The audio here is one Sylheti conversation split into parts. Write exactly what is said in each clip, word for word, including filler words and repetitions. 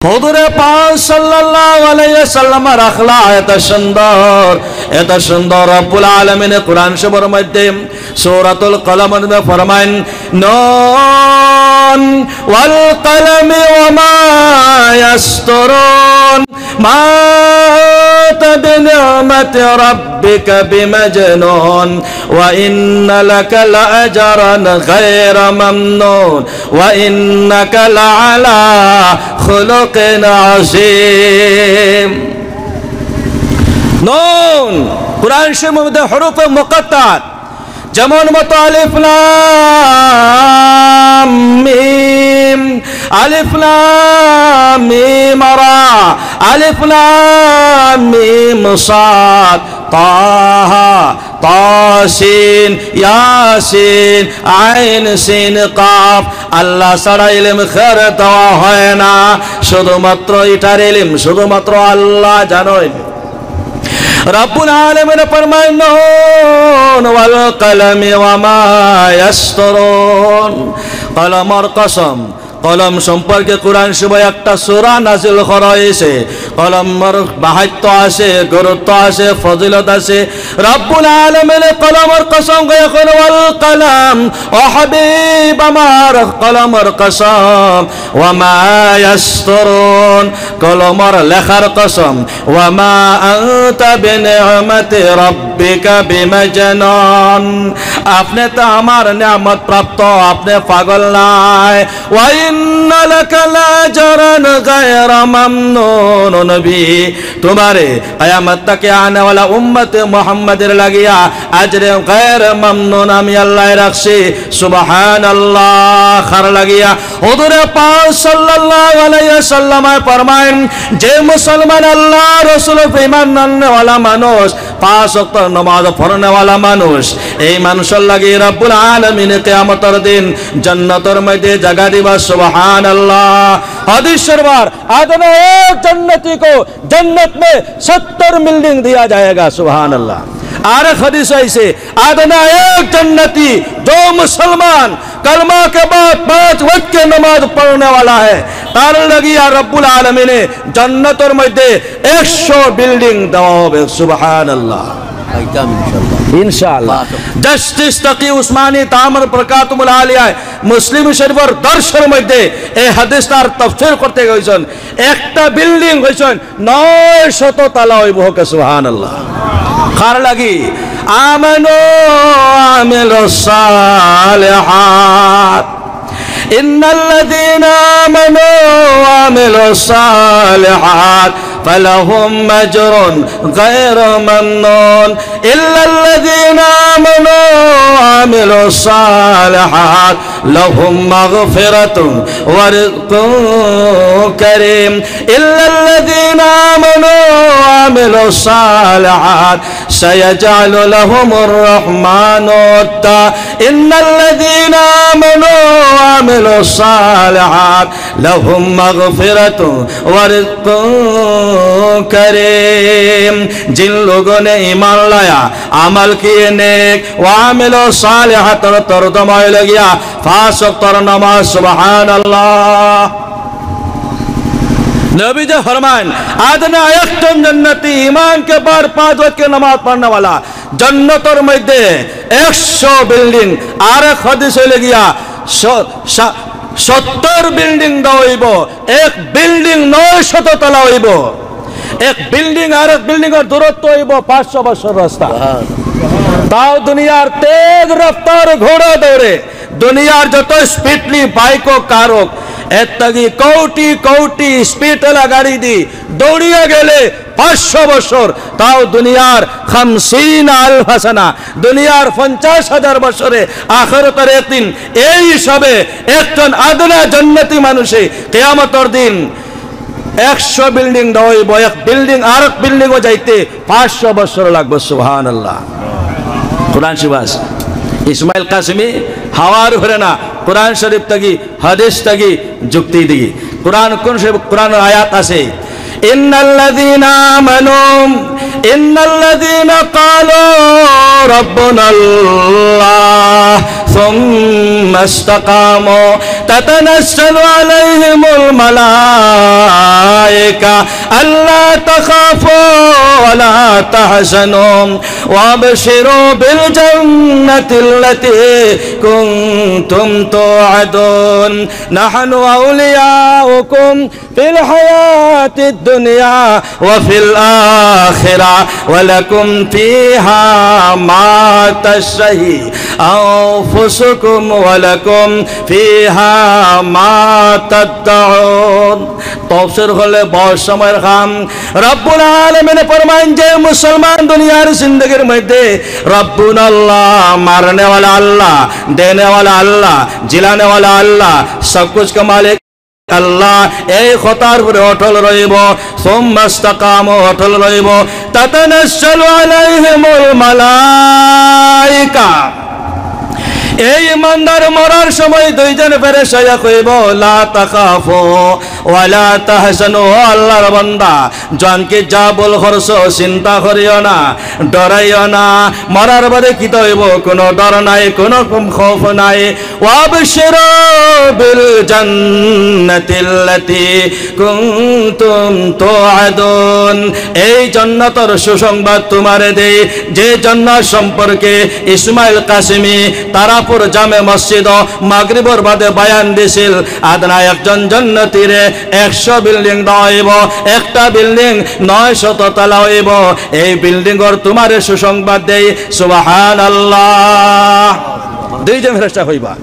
হুজুরে পাক সাল্লাল্লাহু আলাইহি ওয়াসাল্লাম রাখলা এত সুন্দর, এত সুন্দর। রব্বুল আলামিনে কুরআন শরীফর মধ্যে সূরাতুল কলমর মধ্যে ফরমাইন, "নুন ওয়াল কলমি ওয়া মা ইয়াসতুরুন, মা আনতা বিনি'মাতি রাব্বিকা বিমাজনুন, ওয়া ইন্না লাকা লাআজরান গায়রা মামনুন।" "ওয়া ইন্নাকা লাআলা খুলুকিন আযীম।" নুন, কুরআন শরীফর মধ্যে হরফে মুকাত্তাআত, যেমন মতো আলিফ লাম মিম, আলিফ লাম মিম রা, আলিফ লাম মিম সাদ, তাহা, তাসিন, ইয়াসিন, আইন, সিন, কাফ। আল্লাহ ছাড়া ইলম কাউরে দেওয়া হয় না, শুধুমাত্র ইটার ইলম শুধুমাত্র আল্লাহ জানইন। রব্বুল আলামিন ফরমাইন, "নুন ওয়াল কলমি ওয়া মা ইয়াসতুরুন।" কলমর কসম, কলম সম্পর্কে কুরআন শরীফো একটা সূরা নাজিল করা হয়েছে। কলমর মাহাত্ম্য আছে, গুরুত্ব আছে, ফজিলত আছে। রব্বুল আলামিনে কলমর কসম করে কইন, "ওয়াল কলম, ও হাবিব আমার, কলমর কসম, ওয়া মা ইয়াসতুরুন, কলমর লেখার কসম, ওয়া মা আনতা বিনি'মাতি রাব্বিকা বিমাজনুন, আপনে তো আমার নিয়ামত প্রাপ্ত, আপনে পাগল নায়।" "ওয়া ইন্না লাকা লাআজরান গায়রা মামনুন।" ও নবী, তুমারে কিয়ামত তক আনে ওয়ালা উম্মতে মুহাম্মাদের লাগিয়া আজরে গায়রে মামনুন আমি আল্লায় রাখছি। সুবহানাল্লাহ। কার লাগিয়া? হুজুরে পাক সাল্লাল্লাহু আলাইহি ওয়াসাল্লামে ফরমাইন, যে মুসলমান আল্লাহ রসুল উপরে ঈমান আননেওয়ালা মানুষ, পাঁচ ওয়াক্ত নামাজ পড়নেওয়ালা মানুষ, এই মানুষর লাগি রব্বুল আলামিনে কিয়ামতর দিন জান্নাতর মধ্যে জাগা দিবা। সুবহানাল্লাহ। হাদিস শরীফ, আদনা এক জান্নাতি কো জন্নত মে সত্তর বিল্ডিং দিয়া জায়েগা। সুবহানাল্লাহ। আরেক হাদিস আইছে, আদনা এক জান্নাতি, জো মুসলমান কলমা কে বাদ পাঁচ ওয়াক্ত কে নমাজ পড়নেওয়ালা হে, তার লাগিয়া রব্বুল আলামিনে জান্নাতর মধ্যে একশো বিল্ডিং দেওয়া হবে। সুবহানাল্লাহ। পাইতাম ইনশাআল্লাহ। ইনশাআল্লাহ। পাঁচ ওয়াক্ত। জাস্টিস তকি উসমানী দামাত বারকাতুহুমুল আলিয়া মুসলিম শরীফর দর্শর মধ্যে এই হাদিসটার তাফসীর করতে গেছইন। একটা বিল্ডিং কইছইন নয় শত তালা অইবো, হোক সুবহানাল্লাহ। কার লাগি? আমানু ওয়া আমিলুস সালিহাত। ইন্নাল্লাযীনা আমানু ওয়া আমিলুস সালিহাত ফালাহুম আজরুন গায়রু মামনুন। ইল্লাল্লাযীনা আমানু ওয়া আমিলুস সালিহাত লাহুম মাগফিরাতুন ওয়া রিজকুন কারীম। ইল্লাল্লাযীনা আমানু ওয়া আমিলুস সালিহাত সায়াজআলু লাহুমুর রাহমানু উদ্দা। ইন্নাল্লাযীনা আমানু ওয়া আমিলুস সালিহাত লাহুম মাগফিরাতুন ওয়া রিজকুন কারীম। जिन लोगों ने ईमान लाया, अमल किए नेक, व आमिलो सालिहात, तर्जुमा অইলো গিয়া পাঁচ ওয়াক্তর নামাজ। সুবহানাল্লাহ। নবীজি ফরমাইন, আদনা একজন জান্নাতি, ईमान के बाद पाँच वक्त की नमाज पढ़ने वाला, জান্নাতর মধ্যে একশো বিল্ডিং। আরেক হাদিস অইলো গিয়া স-, সা-, সত্তর বিল্ডিং দেওয়া অইবো, এক বিল্ডিং নয় শত তালা অইবো। এক বিল্ডিং আরেক বিল্ডিংর দূরত্ব অইবো পাঁচশো বছর রাস্তা। তাও দুনিয়ার তেজ রফতার ঘোড়া দৌড়ে, দুনিয়ার যত স্পিডলি বাইক হোক, কার হোক, এর থাকি কোটি কোটি স্পিডআলা গাড়ি দি দৌড়িয়া গেলে পাঁচশো বছর, তাও দুনিয়ার খামসিন আলফা সানা, দুনিয়ার পঞ্চাশ হাজার বছরে আখেরাতর একদিন এই হিসাবে একজন আদনা জান্নাতি মানুষে কিয়ামতর দিন একশো বিল্ডিং দেওয়া অইবো, এক বিল্ডিং আরেক বিল্ডিংও যাইতে পাঁচশো বছর লাগবো। সুবহানাল্লাহ। কোরআন শরীফো আছে। ইসমাইল কাসেমী হাওয়ার উপরে না, কোরআন শরীফ থাকি, হাদিস থাকি, যুক্তি দি। কোরআন কোন শরীফ, কোরআনর আয়াত আছে, إن الذين آمنوا، إن الذين قالوا ربنا الله ثم استقاموا تتنزل عليهم الملائكة ألا تخافوا ولا تحزنوا وأبشروا بالجنة التي كنتم توعدون. نحن أولياؤكم في الحياة الدنيا وفي الآخرة ولكم فيها ما تشتهي أنفسكم ولكم فيها ما تدعون. তফসির করলে বড় সময়ের কাম। রব্বুল আলামিন ফরমাইন যে মুসলমান দুনিয়ার জিন্দেগির মধ্যে রব্বুন আল্লাহ, মারনেওয়ালা আল্লাহ, দেনেওয়ালা আল্লাহ, জিলানেওয়ালা আল্লাহ, সব কুছ কা মালিক আল্লাহ, এই কথার উপরে অটল রইব, সুম্মা ইস্তাকামু, অটল রইব, তাতানাজ্জালু আলাইহিমুল মালাইকা। এই ইমানদার মরার সময় দুইজন ফেরেশতা আইয়া কইব, লা তাখাফু ওয়া লা তাহজানু, ও আল্লাহর বান্দা, জানকে যা ভুল করছো, চিন্তা করিও না, ডরাইও না। মরার বাদে কিতা অইব? কোনো ডর নাই, কোনো রকম খৌফ নাই। ওয়াবশিরু বিল জান্নাতিল্লাতি কুনতুম তুআদুন। এই জান্নাতর সুসংবাদ তোমারে দেই, যে জান্নাত সম্পর্কে ইসমাইল কাসেমি তারাপুর জামে মসজিদো মাগরিবর বাদে বয়ান দিছিল। আদনা একজন জান্নাতিরে একশো বিল্ডিং দেওয়া অইব, একটা বিল্ডিং নয়শত তলা অইব। এই বিল্ডিংর তোমারে সুসংবাদ দেই। সুবহানাল্লাহ। দুইজন ফেরেশতা কইবা।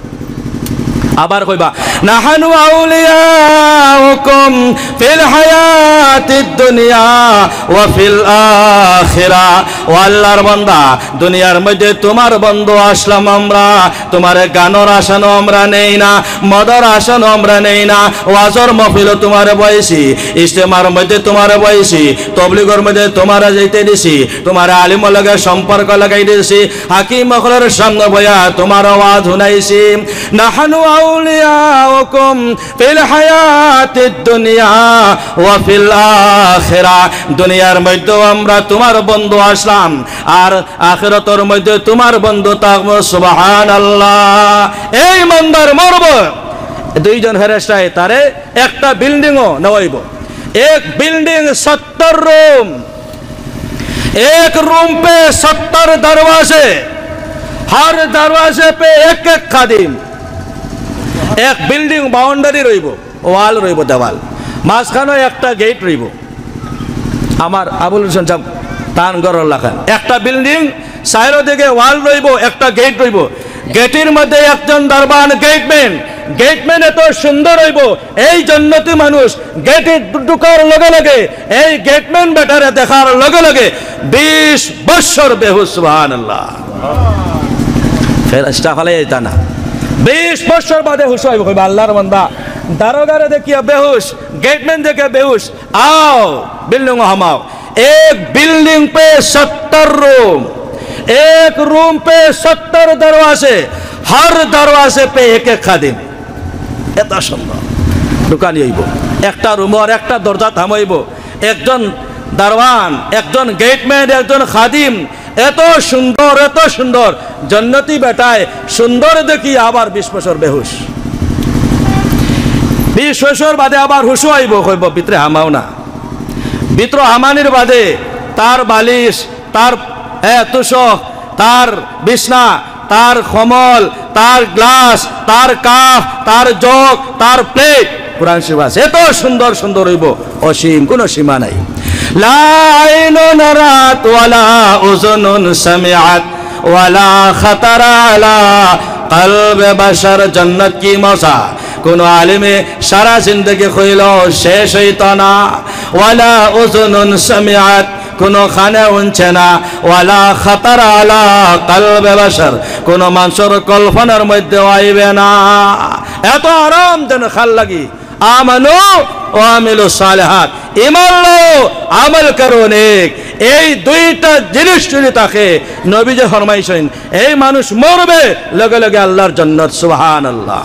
আবার কইবা, নাহানু আউলিয়াউকুম ফিল হায়াতিদ দুনিয়া ওয়া ফিল আখিরা। ও আল্লাহর বান্দা, দুনিয়ার মধ্যে তোমার বন্ধু আসলাম আমরা, তোমারে গানর আশানো আমরা নেই না, মদর আশানো আমরা নেই না। ওয়াজর মহফিলো তোমারে বইছি, ইজতেমার মধ্যে তোমারে বইছি, তবলিগর মধ্যে তোমারে যাইতে দিছি, তোমারে আলিমর লগে সম্পর্ক লাগাই দিছি, হাকিম অকলর সামনে বইয়া তোমার ওয়াজ হুনাইছি। নাহানু আউলিয়াউকুম ফিল হায়াতিদ দুনিয়া ওয়া ফিল আখিরা। দুনিয়ার মধ্যেও আমরা তোমার বন্ধু আসলাম, আর আখিরাতর মধ্যে তোমার বন্ধু থাকবো। সুবহানাল্লাহ। এই ইমানদার মরব, দুইজন ফেরেশতায় তারে একটা বিল্ডিংও নেওয়াইব। এক বিল্ডিং সত্তর রুম, এক রুম পে সত্তর দরওয়াজে, হর দরওয়াজে পে এক এক খাদিম। এক বিল্ডিং বাউন্ডারি রইব, ওয়াল রইব, দেওয়াল, মাঝখানো একটা গেট রইব। আমার আবুল হোসেন সাহেব তান ঘরর লাখান একটা বিল্ডিং, চাইরো দিকে ওয়াল রইব, একটা গেট রইব। গেটের মধ্যে একজন দারোয়ান, গেটম্যান, গেটম্যান এত সুন্দর হইব, এই জন্নতি মানুষ গেটে ঢু-, ঢুকার লগে লগে, এই গেটম্যান বেটারে দেখার লগে লগে বিশ বছর বেহুশ। সুবহানাল্লাহ। ফেরেশতা ফালাই যাইতা না। বিশ বছর বাদে হুশ হইব, কইবা, "আল্লাহর বান্দা, দারোগারে দেখিয়া বেহুশ, গেটম্যান দেখে বেহুশ, আও, বিল্ডিং হামাও।" এক বিল্ডিং পে সত্তর রুম, এক রুম পে সত্তর দরওয়াজে, হর দরওয়াজে পে এক এক খাদিম। এত সুন্দর। দোকানি হইব, একটা রুমর একটা দরজা থামাইব, একজন দারোয়ান, একজন গেটম্যান, একজন খাদিম, এত সুন্দর, এত সুন্দর। জন্নতি বেটায় সুন্দর দেখি আবার বিশ বছর বেহুশ। বিশ বছর বাদে আবার হুশ আইব, কইব, "ভিতরে হামাও না।" ভিতরে হামানির বাদে তার বালিশ, তার, এ, তোশক, তার বিছনা, তার কম্বল, তার গ্লাস, তার কাপ, তার জগ, তার প্লেট, কোরআন শরীফ আছে। এত সুন্দর সুন্দর হইব, অসীম, কোনো সীমা নাই। লা আইনুন রাআত ওয়ালা উযুনুন সামিআত ওয়ালা খাতারা আলা কলবে বাশার। জন্নত কি মজা! কোনো আলিমে সারা জিন্দেগি কইল শেষ হইত না। ওয়ালা উযুনুন সামিআত, কোনো কানে হুনছে না। ওয়ালা খাতারা আলা কলবে বাশার, কোনো মানুষর কল্পনার মধ্যে আইবে না। এত আরাম যেন খার লাগি। আমানু ওয়া আমিলু সালেহাত, ইমান লও, আমল করো নেক। এই দুইটা জিনিস যদি থাকে, নবীজি ফরমাইছেন, এই মানুষ মরবে, লগে লগে আল্লাহর জন্নত। সুবহানাল্লাহ।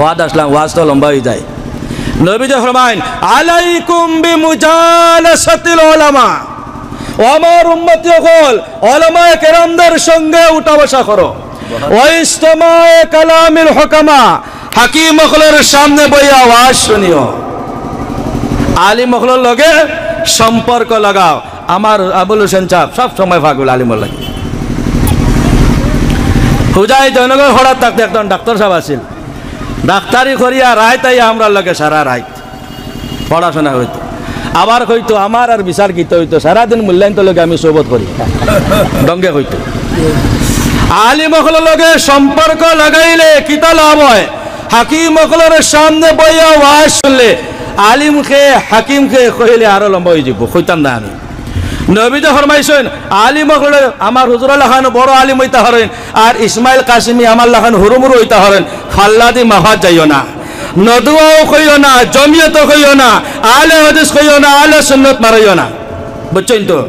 ওয়াজ আসলাম, ওয়াজ তো লম্বা হয়ে যায়। নবীজি ফরমাইন, "আলাইকুম বিমুজালাসাতিল উলামা।" ও আমার উম্মতি অকল, উলামায়ে কেরামদের সঙ্গে উঠা বসা করো। "ওয়া ইসতিমায়ে কালামিল হুকামা।" হাকিম অকলর সামনে বইয়া ওয়াজ শুনিও। আলিম অকলর লগে সম্পর্ক লাগাও। আমার আবুল হোসেন সাব সব সময় পাগল আলিমর লাগি। হুজাই জয়নগর হঠাৎ থাকতে একজন ডাক্তার সাব আছিল, ডাক্তারি করিয়া রাইত আইয়া আমরার লগে সারা রাইত পড়াশোনা অইতো। আবার কইতো, "আমার আর বিচার কিতা অইতো, সারাদিন মূল্যায়ন তো লগে আমি সহবত করি।" ঢঙ্গে কইতো। আলিম অকলর লগে সম্পর্ক লাগাইলে কিতা লাভ অয়? হাকিম অকলর সামনে বইয়া ওয়াজ শুনলে, আলিম কে, হাকিম কে কইলে আরো লম্বা অইযিবো, কইতাম না আমি। নবীজি ফরমাইছইন, আলিম অকলর, আমার হুজুর লাখান বড় আলিম অইতা পারইন, আর ইসমাইল কাসিমি আমার লাখান হুরুমুরু অইতা পারইন, ফাল্লাদি মাফাত যাইও না, নদওয়াও কইও না, জমিয়তও কইও না, আহলে হাদিস কইও না, আহলে সুন্নত মারাইও না। বুঝছইন তো?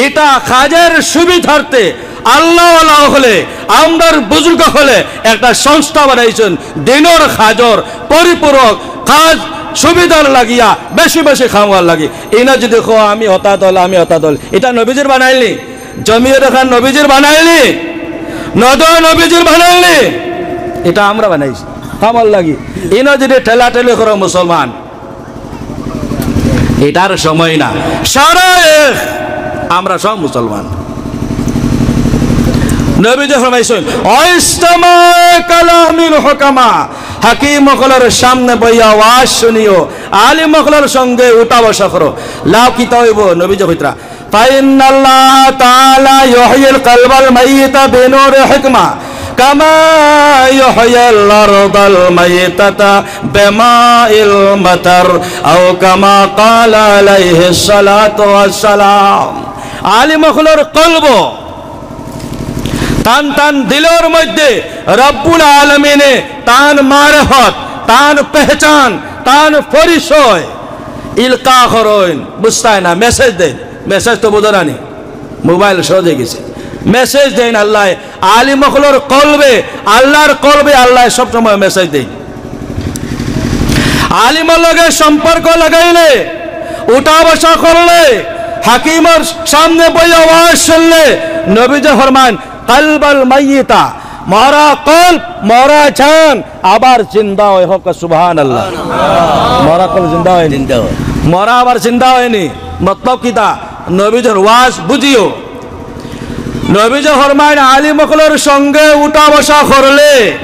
ইটা কাজের সুবিধার্থে আল্লাহওয়ালা অকলে, আমরার বুজুর্গ অকলে একটা সংস্থা বানাইছইন, দিনর কাজর পরিপূরক কাজ সুবিধার লাগিয়া বেশি বেশি কাম অওয়ার লাগি। ইনো যদি কও, "আমি হতা দল, আমি হতা দল", ইটা নবীজির বানাইলনি? জমিয়ত এখান নবীজির বানাইলনি? নদওয়া নবীজির বানাইলনি? ইটা আমরা বানাইছি কামর লাগি। ইনো যদি ঠেলাঠেলি করো মুসলমান, ইটার সময় না। সারা এক, আমরা সব মুসলমান। নবীজি ফরমাইছইন, "ওয়াইস্তামা কালামিল হুকামা", হাকিম অকলর সামনে বইয়া ওয়াজ শুনিও, আলিম অকলর সঙ্গে উঠা বসা করো। লাভ কিতা অইবো? নবীজি কইতরা, "ফাইন্নাল্লাহা তাআলা ইউহয়িল কলবাল মাইয়িতা বিনুরি হিকমা, কামা ইউহয়িল আরদাল মাইতাতা বিমাইল মাতার, আও কামা ক্বালা আলাইহিস সালাতু ওয়াস সালাম।" আলিম অকলর কলব, তান তান দিলর মধ্যে রব্বুল আলামিনে তান মারেফত, তান পেহচান, তান পরিচয় ইলকা করইন, বুঝতায় না, মেসেজ দেইন। মেসেজ তো বুঝো না নি, মোবাইল সহজ অই গেছে। মেসেজ দেইন আল্লায়, আলিম অকলর কলবে, আল্লাহর কলবে আল্লায় সব সময় মেসেজ দেইন। আলিমর লগে সম্পর্ক লাগাইলে, উঠা বসা করলে, হাকিমর সামনে বইয়া ওয়াজ শুনলে, নবীজি ফরমান, "কালবাল মাইয়িতা", মরা কলব, মরা জান আবার জিন্দা অয়। কউক্কা সুবহানাল্লাহ। মরা কলব জিন্দা অয়নি? জিন্দা অয়। মরা আবার জিন্দা অয়নি। মতলব কিতা? নবীজির ওয়াজ বুঝিও। নবীজি ফরমাইন, আলিম অকলর সঙ্গে উঠা বসা করলে,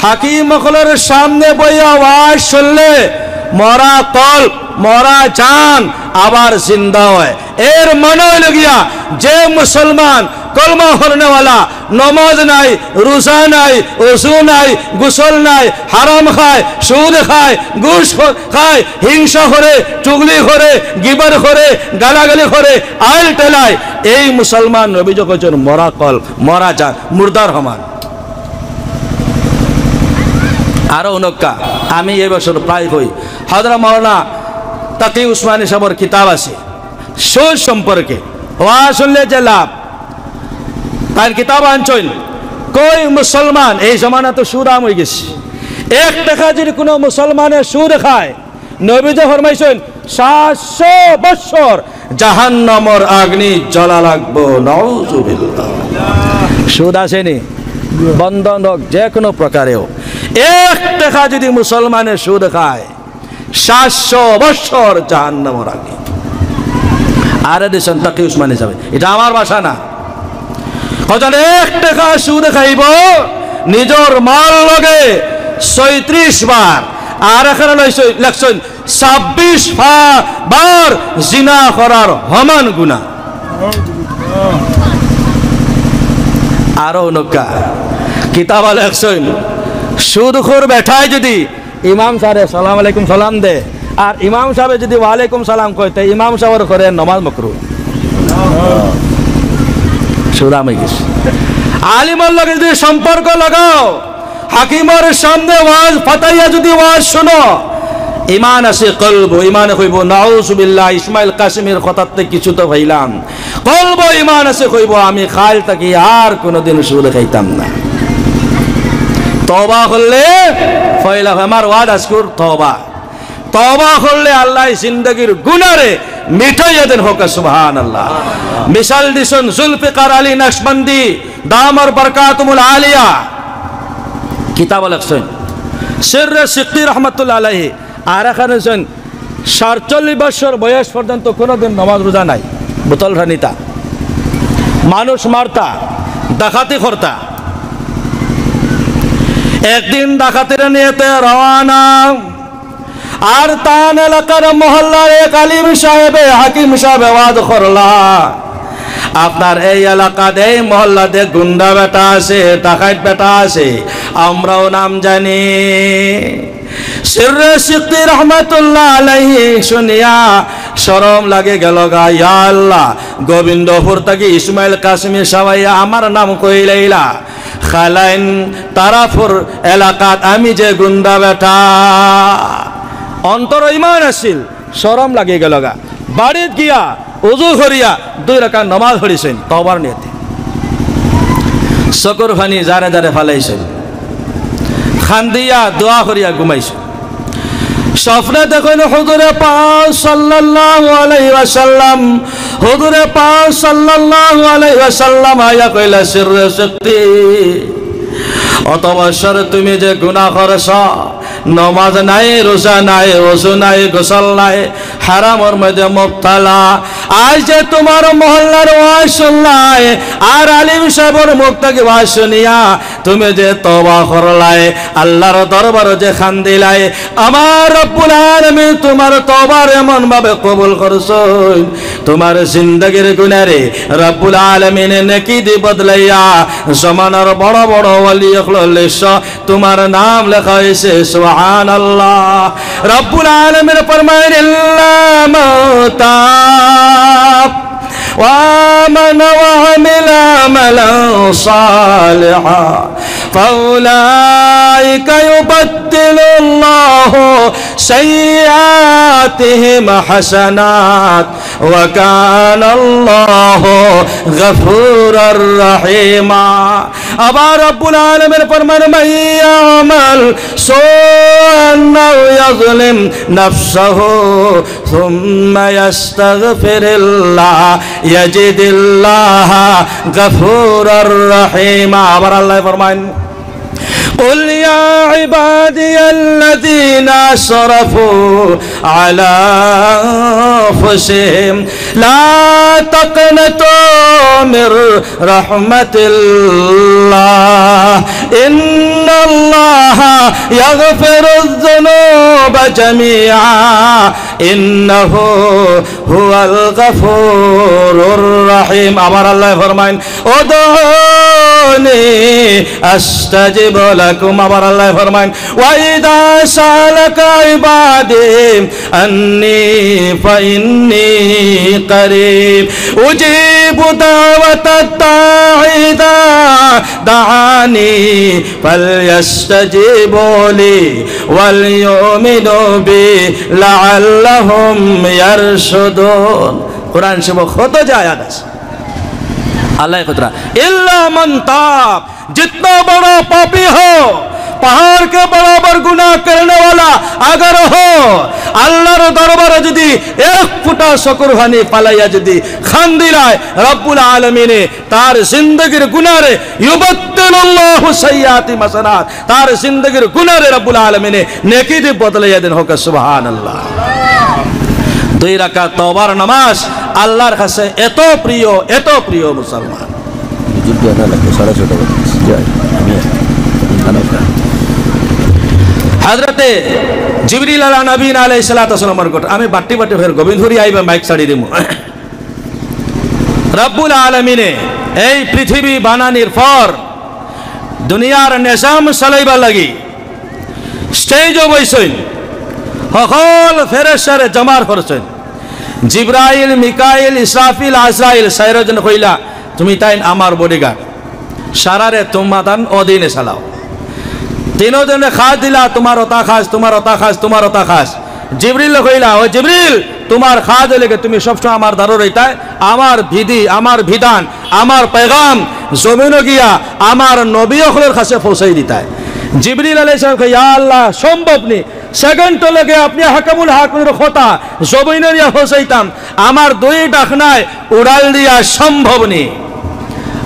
হাকিম অকলর সামনে বইয়া ওয়াজ শুনলে, মরা কলব, মরা জান আবার জিন্দা অয়। এর মানে অইলো গিয়া, যে মুসলমান কলমা পড়নেওয়ালা, নমাজ নাই, রোজা নাই, অজু নাই, গোসল নাই, হারাম খায়, সুদ খায়, ঘুষ খ-, খায়, হিংসা করে, চুগলি করে, গিবত করে, গালাগালি করে, আইল টেলায়, এই মুসলমান নবীজি কইছইন মরা কলব, মরা জান, মুর্দার সমান। আরো অনেকা, আমি এই বছর প্রায় কই, হযরত মাওলানা তাকি উসমানী সাহেবর কিতাব আছে সুদ সম্পর্কে, ওয়াজ শুনলে যে লাভ, তাইন কিতাব আনছইন। কই মুসলমান, এই জমানা তো সুদ আম অই গেছে, এক টেকা যদি কুনু মুসলমানে সুদ খায়, নবীজি ফরমাইছইন, সাতশো বছর জাহান্নামর আগ্নি জ্বলা লাগবো। নাউজুবিল্লাহ। সুদ আছেনি? বন্ধন হোক, যে কোনো প্রকারেও। এক টেকা যদি মুসলমানে সুদ খায়, সাতশো বছর জাহান্নামর আগ্নি। আরে দিছইন তাকি উসমানী সাহেবে, ইটা আমার ভাষা না। কইছইন এক টেকা সুদ খাইবো, নিজর মার লগে ছয়ত্রিশ বার, আর এখানে লইছইন, লেখছইন ছাব্বিশ ফা-, বার জিনা করার সমান গুনা। আরো অনেকা কিতাব লেখছইন, সুদখোর বেটায় যদি ইমাম সাহেবরে সালাম আলাইকুম সালাম দে, আর ইমাম সাহেবে যদি ওয়ালাইকুম সালাম কয়, তে ইমাম সাহেবর ঘরে নমাজ মকরু। সুদ আম অই গেছে। আলিমর লগে যদি সম্পর্ক লাগাও, হাকিমর সামনে ওয়াজ ফাতাইয়া যদি ওয়াজ শুনো, ইমান আছে কলব, ইমানে কইবো, "নাউজুবিল্লাহ, ইসমাইল কাসিমির কথাতে কিছু তো পাইলাম।" কলব ইমান আছে, কইবো, "আমি কাইল থাকি আর কোনোদিন সুদ খাইতাম না।" তওবা করলে পয়লা, আমার ওয়াজ আজকুর তওবা। তওবা করলে আল্লায় জিন্দেগির গুনারে মিটাইয়া দেন, কউক্কা সুবহানাল্লাহ। মিসাল দিছইন জুলফিকার আলী নকশবন্দি দামাত বারকাতুহুমুল আলিয়া, কিতাব লেখছইন সিররে সিক্তি রহমাতুল্লাহ আলাইহি, আর এখানে দিছইন সাতচল্লিশ বছর বয়স পর্যন্ত কোনোদিন নামাজ রোজা নাই। বোতল টানিতা, মানুষ মারতা, ডাকাতি করতা। একদিন ডাকাতির নিয়তে রওয়ানা, আর তান এলাকার মহল্লার এক আলিম সাহেবে, হাকিম সাহেবে ওয়াজ করলা, "আপনার এই এলাকাত, এই মহল্লাত গুন্ডা বেটা আছে, ডাকাইত বেটা আছে, আমরাও নাম জানি।" সিররে সিকতি রহমাতুল্লাহ আলাইহি শুনিয়া শরম লাগি গেলগা। ইয়া আল্লাহ, গোবিন্দপুর থাকি ইসমাইল কাসেমি সাব আইয়া আমার নাম কইলাইলা। খালাইন তারাপুর এলাকাত আমি যে গুন্ডা বেটা। অন্তর ইমান আছিল, শরম লাগি গেলগা। বাড়িত গিয়া উজু করিয়া দুই রাকাত নামাজ পড়িছইন তওবার নিয়তে। চকুর পানি জারে জারে ফালাইছইন। কান্দিয়া দোয়া করিয়া ঘুমাইছইন। স্বপ্নে দেখইন হুজুরে পাক সাল্লাল্লাহু আলাইহি ওয়াসাল্লাম, হুজুরে পাক সাল্লাল্লাহু আলাইহি ওয়াসাল্লাম আইয়া কইলা, "সিররে সিকতি, অত বছর তুমি যে গুনাহ করছ, নমাজ নাই, রোজা নাই, ওযু নাই, গোসল নাই, হারামর মধ্যে মুবতালা। আইজ যে তুমার মহল্লার ওয়াজ শুনলায়, আর আলিম সাবর মুখ থাকি ওয়াজ শুনিয়া তুমি যে তওবা করলায়, আল্লার দরবারো যে কান্দিলায়, আমার রব্বুল আলামিন তুমার তওবার এমন ভাবে কবুল করছইন, তুমার জিন্দেগির গুনারে রব্বুল আলামিনে নেকি দি বদলাইয়া জমানার বড় বড় ওলি অকলর লিস্টো তুমার নাম লেখা অইছে।" সুবহানাল্লাহ। রব্বুল আলামিন ফরমাইন, "ইল্লা মান তাব ওয়া আমানা ওয়া আমিলা আমালান সালিহা ফাউলাইকা ইউবাদদিলুল্লাহু সাইয়্যাতিহিম হাসানাত ওয়া কানাল্লাহু গাফুরার রাহিমা।" আবার রব্বুল আলামিন ফরমান, "মান ইয়ামাল সুআন আও ইয়াজলিম নাফসাহু সুম্মা ইয়াস্তাগফিরিল্লাহ ইয়াজিদিল্লাহা গাফুরার রাহিমা।" আবার আল্লায় ফরমান, قل يا عبادي الذين أسرفوا على أنفسهم لا تقنطوا من رحمة الله إن الله يغفر الذنوب جميعا إنه هو الغفور الرحيم। আবার আল্লায় ফরমাইন, ادعوني أستجب لكم। আবার আল্লায় ফরমাইন, وإذا سألك عبادي أني فإني قريب أجيب دعوة الداع إذا دعاني فليستجيبوا لي وليؤمنوا بي لعلهم يرشدون। কোরআন শরীফো কত যে আয়াত আছে। আল্লায় কইরা, "ইল্লা মান তাব", जितना बड़ा पापी हो, पहाड़ के बराबर गुनाह करने वाला अगर हो, আল্লার দরবারো যুদি এক ফুটা চকুর পানি ফালাইয়া যুদি কান্দিলায়, রব্বুল আলামিনে তার জিন্দেগির গুনারে ইউবাদদিলুল্লাহু সাইয়্যাতিহিম হাসানাত, তার জিন্দেগির গুনারে রব্বুল আলামিনে নেকি দি বদলাইয়া দেইন। হোক সুবহানাল্লাহ। দুই রাকাত তওবার নামাজ আল্লার কাছে এত প্রিয়, এত প্রিয় মুসলমান। হুজুর, বিয়ান লাগবো, সাড়ে ছয়টা বাজে। যাই, আমি হযরতে জিবরিল আলা নবীনা আলাইহিস সালাতু ওয়াস সালামর ঘটনা, আমি বাট্টি বাট্টি ফের গোবিন্দপুরি আইবা মাইক ছাড়ি দিমু। রব্বুল আলামিনে এই পৃথিবী বানানির পর দুনিয়ার নিজাম চালাইবার লাগি স্টেজো বইছইন, হকল ফেরেশতারে জমার করছইন। জিব্রাইল, মিকাইল, ইসরাফিল, আজরাইল, চাইরোজন কইলা, "তুমি তাইন আমার বডিগার্ড, সারারে তুমাতান অধীনে চালাও।" তিনোজনে কাজ দিলা, "তুমার অতা কাজ, তুমার অতা কাজ, তুমার অতা কাজ।" জিবরিল কইলা, "ও জিবরিল, তুমার কাজ অইলো গি তুমি সবসময় আমার দ্বারো রইতায়, আমার বিধি, আমার বিধান, আমার পয়গাম জমিনো গিয়া আমার নবী অকলর কাছে পৌঁছাই দিতায়।" জিবরিল আলাইহিস সালাম কয়, "ইয়া আল্লাহ, সম্ভব নি, সেকেন্ডর লগে আপনি আহকামুল হাকিমর কথা জমিনো নিয়া পৌঁছাইতাম, আমার দুই ডাকনায় উড়াল দিয়া সম্ভব নি।"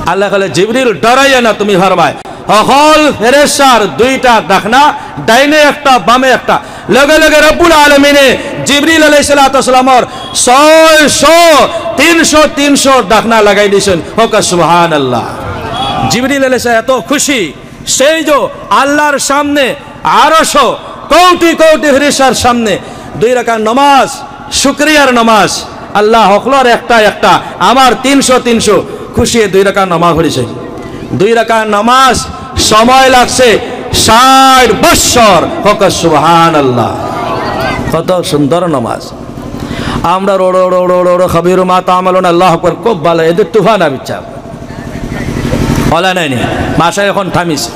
আল্লায় কইলা, "জিবরিল, ডরাইও না, তুমি পারবায়।" অকল ফেরেশতার দুইটা ডাকনা, ডাইনে একটা, বামে একটা। লগে লগে রব্বুল আলামিনে জিবরিল আলাইহিস সালাতু ওয়াস সালামর ছয়শো, তিনশো, তিনশো ডাকনা লাগাই দিছইন। কউক্কা সুবহানাল্লাহ। জিবরিল আলাইহিস সালাম এত খুশি, সেই যে আল্লাহর সামনে আরশো কোটি কোটি ফেরেশতার সামনে দুই রাকাত নামাজ, শুকরিয়ার নামাজ। আল্লাহ হকলর একটা একটা, আমার তিনশো তিনশো, খুশিয়ে দুই রাকাত নামাজ পড়ছে। দুই রাকাত নামাজ সময় লাগছে ষাট বৎসর। কউক্কা সুবহানাল্লাহ। কত সুন্দর নামাজ। আমরা রোড়ো রোড়ো রোড়ো খবির মা তামালুন, আল্লাহ আকবার, খুব ভালা। এদের তুফান আবিচ্ছা অলা নাইনি, মাসা এখন থামিছে।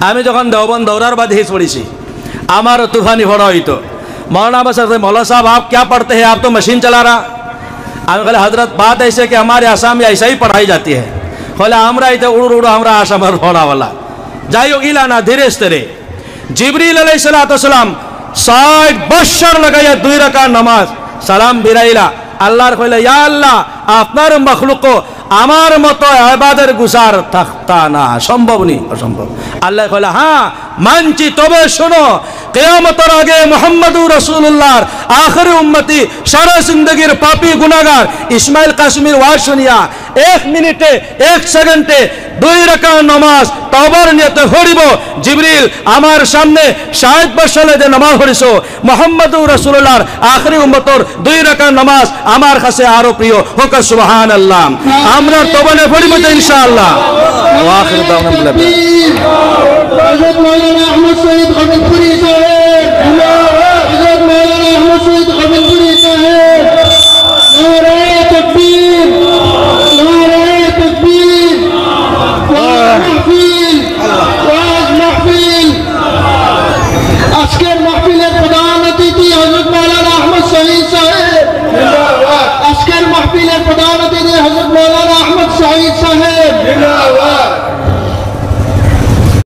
আমি যখন দেওবন্দ দৌরার বাদে হিস পড়ছি, আমারও তুফানি পড়া অইতো। মৌলানা আব্বাস সাহেব, "मौलवी साहब, आप क्या पढ़ते हैं? आप तो मशीन चला रहा।" আমি কইলে, "हजरत, बात ऐसे कि हमारे आसाम में ऐसा ही पढ़ाई जाती है।" কইলে, "আমরা ইতা উড়ু উড়ু, আমরা আসামর পড়াওয়ালা।" যাই হোক, ইলা না, ধীরে স্থিরে। জিবরিল আলাইহিস সালাতু ওয়াস সালাম ষাট বৎসর লাগাইয়া দুই রাকাত নামাজ, সালাম ফিরাইলা, আল্লাহর কইলা, "ইয়া আল্লাহ, আপনার মখলুক আমার মতো ইবাদত গুজার থাকতা না, সম্ভব নি, অসম্ভব।" আল্লাহ কইলা, "হ্যাঁ, মানছি, তবে শোনো, কিয়ামতর আগে মুহাম্মদুর রাসূলুল্লাহর আখেরি উম্মতি, সারা জিন্দেগির পাপী গুনাহগার ইসমাইল কাসেমীর ওয়াজ শুনিয়া এক মিনিটে, এক সেকেন্ডে দুই রাকাত নামাজ তওবার নিয়তে পড়িবো।" জিবরিল, আমার সামনে ষাট বৎসরে যে নামাজ পড়ছো, মুহাম্মদুর রাসূলুল্লাহর আখেরি উম্মতর দুই রাকাত নামাজ আমার কাছে আরো প্রিয়। কউক্কা সুবহানাল্লাহ। আমরা তওবানে পড়িবো তো ইনশাআল্লাহ। ওয়া আখিরু দাওয়ানা আলহামদুলিল্লাহ। হযরত মাওলানা আহমদ শহীদ খবিরপুরী সাহেব, হযরত মাওলানা আহমদ শহীদ খবিরপুরী সাহেব, নারায়ে তাকবীর, নারায়ে তাকবীর। ওয়াজ মাহফিল, ওয়াজ মাহফিল। আজকের মাহফিলের প্রধান অতিথি হযরত মাওলানা আহমদ শহীদ সাহেব। আজকের মাহফিলের প্রধান অতিথি হযরত মাওলানা আহমদ শহীদ সাহেব।